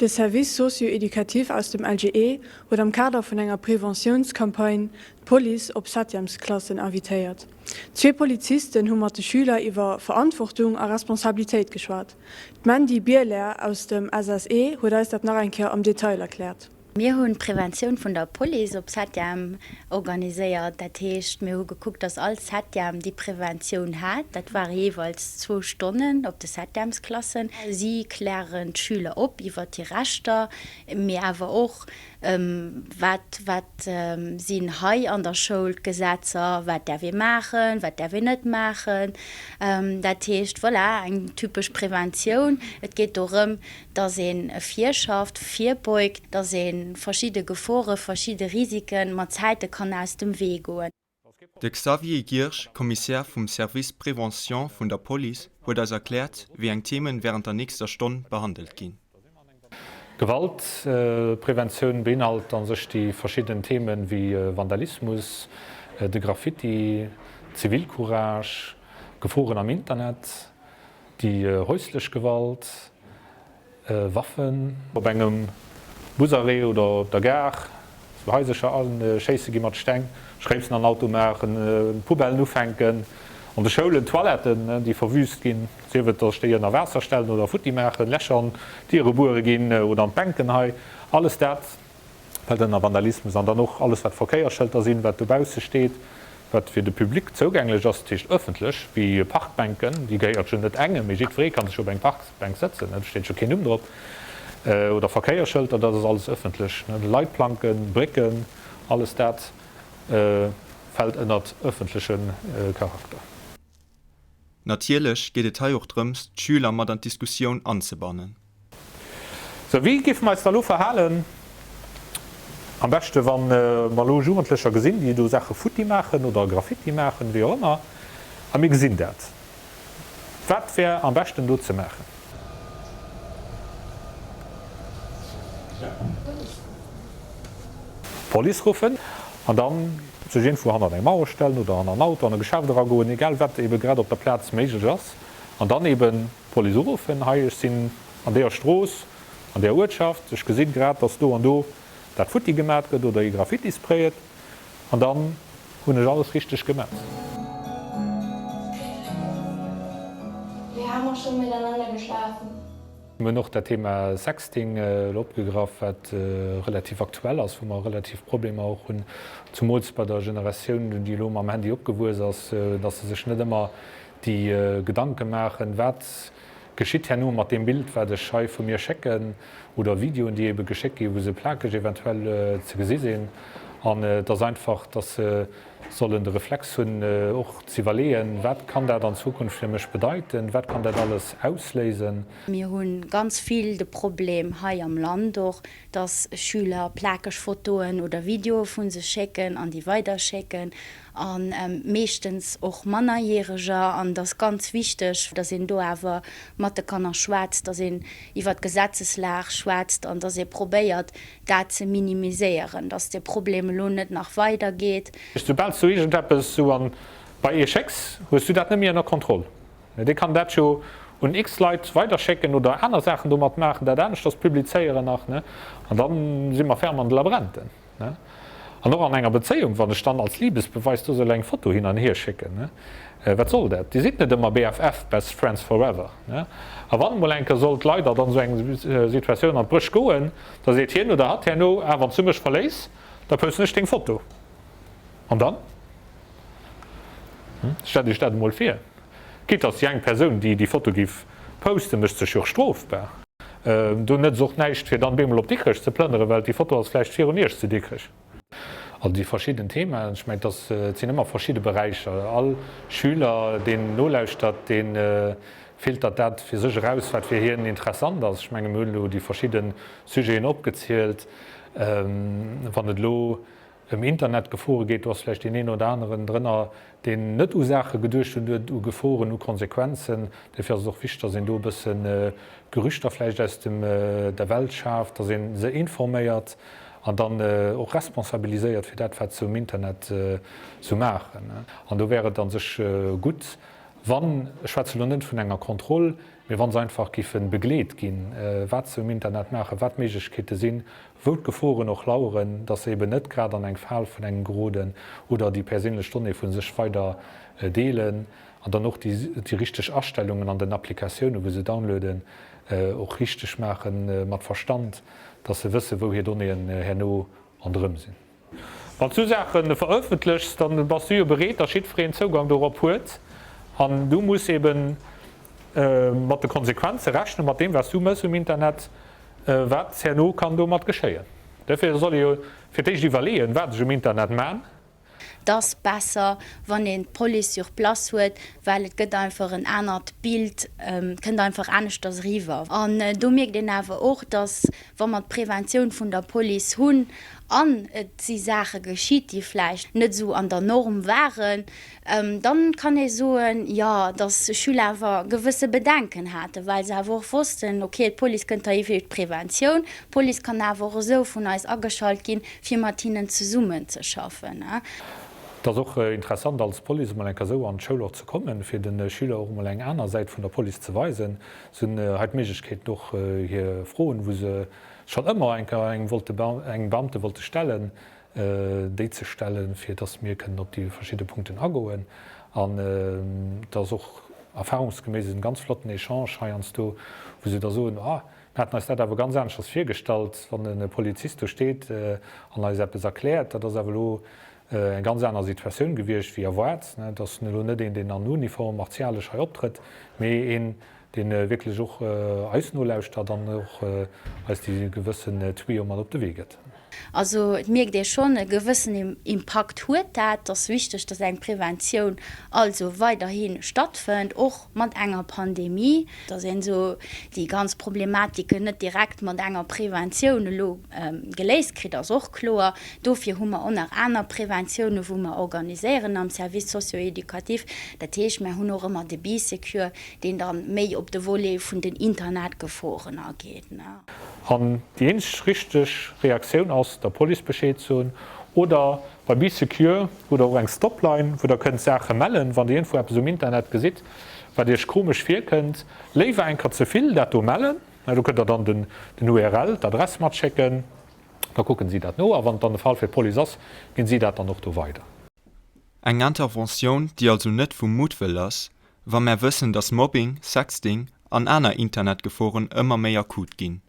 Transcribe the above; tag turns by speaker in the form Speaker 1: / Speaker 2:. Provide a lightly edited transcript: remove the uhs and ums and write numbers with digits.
Speaker 1: De Service socio-éducatif aus dem LGE huet am Kader vun enger Preventiounscampagne d'Police op Septièmesklassen invitéiert. Zwee Polizisten hu mat de Schüler iwwer Verantwortung a Responsabilitéit geschwat. D'Mandy Bieler aus dem SSE huet eis dat nach eng Kéier am Detail erkläert.
Speaker 2: Mir hunn d'Preventioun vun der Police op Septième organiséiert. Dat heescht, mir hu gekuckt, dass all Septième déi Preventioun hat. Dat ware jeeweils zwou Stonnen op de Septièmesklassen. Si klären d'Schüler op iwwert hir Rechter, mee awer och, wat wat sinn hei an der Schoul d'Gesetzer, wat däerf ee maachen, wat däerf een net maachen. Dat heescht, voilà, eng typesch Preventioun. Et geet dorëm, dass ee virschafft, virbeugt, dass ee verschidde Gefore, verschidde Risiken mat Zäite kann aus dem Wee goen.
Speaker 3: De Xavier Giersch, Kommissär vum Service Prévention vun der Police, huet eis erkläert, wéi eng Themen wärend der nächster Stonn behandelt ginn.
Speaker 4: Gewaltpreventioun beinhalt a sech déi verschidden Themen wéi Vandalismus, de Graffiti, Zivilcourage, Geforen am Internet, Déi häuslech Gewalt, Waffen. Op engem Busarrêt oder op der Gare, sou Haisercher aschéisse gi mat Steng, Schréipsen an Auto maachen, Poubellen ufänken, an de Schoulen Toiletten, déi verwüst ginn, sief et, datt déi ënner Waasser stellen oder futti maachen, Lächer an d'Diere buere ginn oder an d'Bänken hei, alles dat fält ënner Vandalismus. An dann och alles wat Verkéiersschëlter sinn, wat dobausse steet, wat fir de Public zougänglech ass, dat heescht ëffentlech, wéi Parkbänken, déi gehéiert jo net engem, mee jiddweree ka sech op eng Parkbänk sëtzen, do steet jo keen Numm drop, oder Verkéiersschëlter, dat ass alles ëffentlech, Leitplanken, Brécken, alles dat fält ënnert ëffentleche Charakter.
Speaker 3: Natierlech geet et hei och drëms, d'Schüler mat an d'Diskussioun anzebannen.
Speaker 4: Sou, wéi géife mer eis da lo verhalen? Am beschte wa mer lo Jugendlecher gesinn, déi do Saache futti maachen oder Graffiti maachen, wéi och ëmmer, a mir gesinn dat. Wat wär am beschten do ze maachen? D'Police ruffen an dann sech iergendwou hannert eng Mauer stellen oder an en Auto, an e Geschäft eragoen, egal wat ebe grad op der Plaz méiglech ass, an dann eben d'Police uruffen, Hei, ech sinn an deeër Strooss, an deeër Uertschaft, ech gesinn grad, dass do an do dat futti gemat gëtt oder ee Graffiti sprayet, an dann hunn ech alles richteg gemat.
Speaker 5: Wir haben auch schon miteinander geschlafen.
Speaker 4: Mir hunn och dat Thema Sexting elo opgegraff, wat relativ aktuell ass, wou mer relativ Problemer och hunn, zumools bei der Generatioun, déi elo mam Handy opgewuess ass, dass se sech net ëmmer déi Gedanke maachen, wat geschitt herno mat deem Bild, wat ech hei vu mir schécken, oder Videoen, déi ebe geschéckt ginn, wou se plakeg eventuell ze gesi sinn. An et ass einfach, dass se sollen de Reflex hunn, och z'iwwerleeën, wat kann dat an Zukunft fir mech bedeiten, wat kann dat alles ausléisen.
Speaker 2: Mir hu ganz vill de Problem hei am Land och, dass Schüler plakeg Fotoen oder Videoe vu sech schécken an déi weiderschécken a meeschtens och Mannerjäreger. An et ass ganz wichteg, dass een do awer mat de Kanner schwätzt, dass een iwwer d'Gesetzeslag schwätzt an dass ee probéiert, dat ze minimiséieren, dass dee Problem elo net nach weidergeet.
Speaker 4: Soubal s du iergendeppes sou an bei ee schécks, hues du dat net méi ënner Kontroll. Dee kann dat jo un x Leit weiderschécken oder aner Saachen domat maachen, dat aneschters publizéieren nach, ne? An da si mer ferm an de Labrenten, ne? An och an enger Bezéiung, wann ech dann als Liebesbeweis do soll eng Foto hin an hier schécken, ne? Wat soll dat? Dir sidd net ëmmer BFF, Best Friends Forever, ne? A wann emol eng Kéier sollt leider dann esou eng Situatioun an d'Bréch goen, da seet hien oder hatt herno, Ah, wann s du mech verléiss, da posten ech deng Foto. An dann? Stellt Iech dat emol vir, quitte dass déi eng Persoun, déi déi Foto géif posten, mécht sech jo och strofbar. Do nëtzt och näischt, fir dann bemol op Dikrech ze plënneren, well déi Foto ass vläicht virun Iech zu Dikrech. Also déi verschidden Themaen, ech mengen, dass, et sinn ëmmer verschidde Beräicher. All Schüler, deen nolauschtert, dee filtert dat fir sech eraus, wat fir hien interessant ass. Ech menge mir hunn elo déi verschidde Sujeten opgezielt. Wann et elo ëm Internetgefore geet, do ass vläicht deen een oder aneren drënner, deen net u Saache geduecht hunn huet, u Geforen, u Konsequenzen. Dofir ass et och wichteg, dass een do e bësse Gerüchter vläicht aus dem der Welt schaaft, dass ee se informéiert an dann och responsabiliséiert fir dat, wat se um Internet sou maachen. An do wär et a sech gutt. Wann, ech schwätze elo net vun enger Kontroll, mee wa se einfach géife begleet ginn, wat se um Internet maachen, wat d'Méiglechkeete sinn, wou d'Geforen och laueren, dass se eben net grad an eng Fal vun engem geroden oder déi perséinlech Donnéeë vu sech weider deelen an dann och déi richteg Astellungen an den Applikatiounen, wou se downloaden, och richteg maachen, mat Verstand, dass se wëssen, wou hir Donnéeën herno ronderëm sinn. Wann s du Saache verëffentlechs, da bass du jo bereet, datt jiddwereen Zougang dorop huet. An du muss ebe mat de Konsequenze rechnen, mat deem, wat s du méchs um Internet, wat herno kann domat geschéien. Dofir soll ee jo fir d'éischt iwwerleeën, wat ech um Internet man.
Speaker 2: Et ass besser, wann een d'Police sur place huet, well et gëtt einfach en anert Bild, kënnt einfach aneschters eriwwer. An do mierkt een awer och, datt wa mer d'Preventioun vun der Police hunn an et si Saache geschitt, déi vläicht net esou an der Norm waren, dann kann ee soen, jo, datt Schüler awer gewësse Bedenken haten, well se awer och wossten, okay, d'Police kënnt hei fir d'Preventioun, d'Police kann awer och esou vun eis ageschalt ginn, fir mat hinnen zesummenzeschaffen.
Speaker 4: Et ass och interessant als Police emol eng Kéier esou an d'Schoul och ze kommen, fir de Schüler och emol eng aner Säit vun der Police ze weisen. Se hunn hei d'Méiglechkeet och hir Froen, wou se schonn ëmmer eng Kéier engem wollte engem Beamte wollte stellen, déi ze stellen, fir dass mir kënnen op déi verschidde Punkten agoen. An et ass och erfahrungsgeméiss en ganz flotten Echange heiansdo, wou se da soen, Ah, mir haten eis dat awer ganz aneschters virgestallt, wann e Polizist do steet an eis eppes erkläert. Dat ass awer elo eng ganz aner Situatioun gewiescht wéi erwaart. Et ass elo net een, deen an Uniform martialesch hei optrëtt, mee een, dee wierklech och eis nolauschtert an och eis déi gewëssen Tuyau mat op de Wee gëtt.
Speaker 2: Also et mierkt ee schonn, e gewëssen Impakt huet dat. Et ass wichteg, datt eng Preventioun also weiderhi stattfënnt, och mat enger Pandemie, datt een esou déi ganz Problematiken net direkt mat enger Preventioun elo geléist kritt, ass och kloer. Dofir hu mer och nach aner Preventiounen, wou mer organiséieren am Service socio-éducatif. Dat heescht, mer hunn och ëmmer de Bee-Secure, deen dann méi op de Volet vun den Internetgeforen ageet.
Speaker 4: An déi eenzeg richteg Reaktioun ass, der Police Bescheed soen oder bei Bee Secure hutt der och eng Stopline, wou der kënnt Saache mellen, wann der iergendwou eppes um Internet gesitt, wat iech komesch virkënnt. Léiwer eng Kéier ze vill dat do mellen, do kënnt der dann den URL, d'Adress matschécken, da kucken si dat no a wann et dann de Fall fir d'Police ass, ginn si dat dann och do weider.
Speaker 3: Eng Interventioun, déi also net vu Muttwëll ass, wa mär wëssen, dass Mobbing, Sexting an aner Internetgeforen ëmmer méi akut ginn.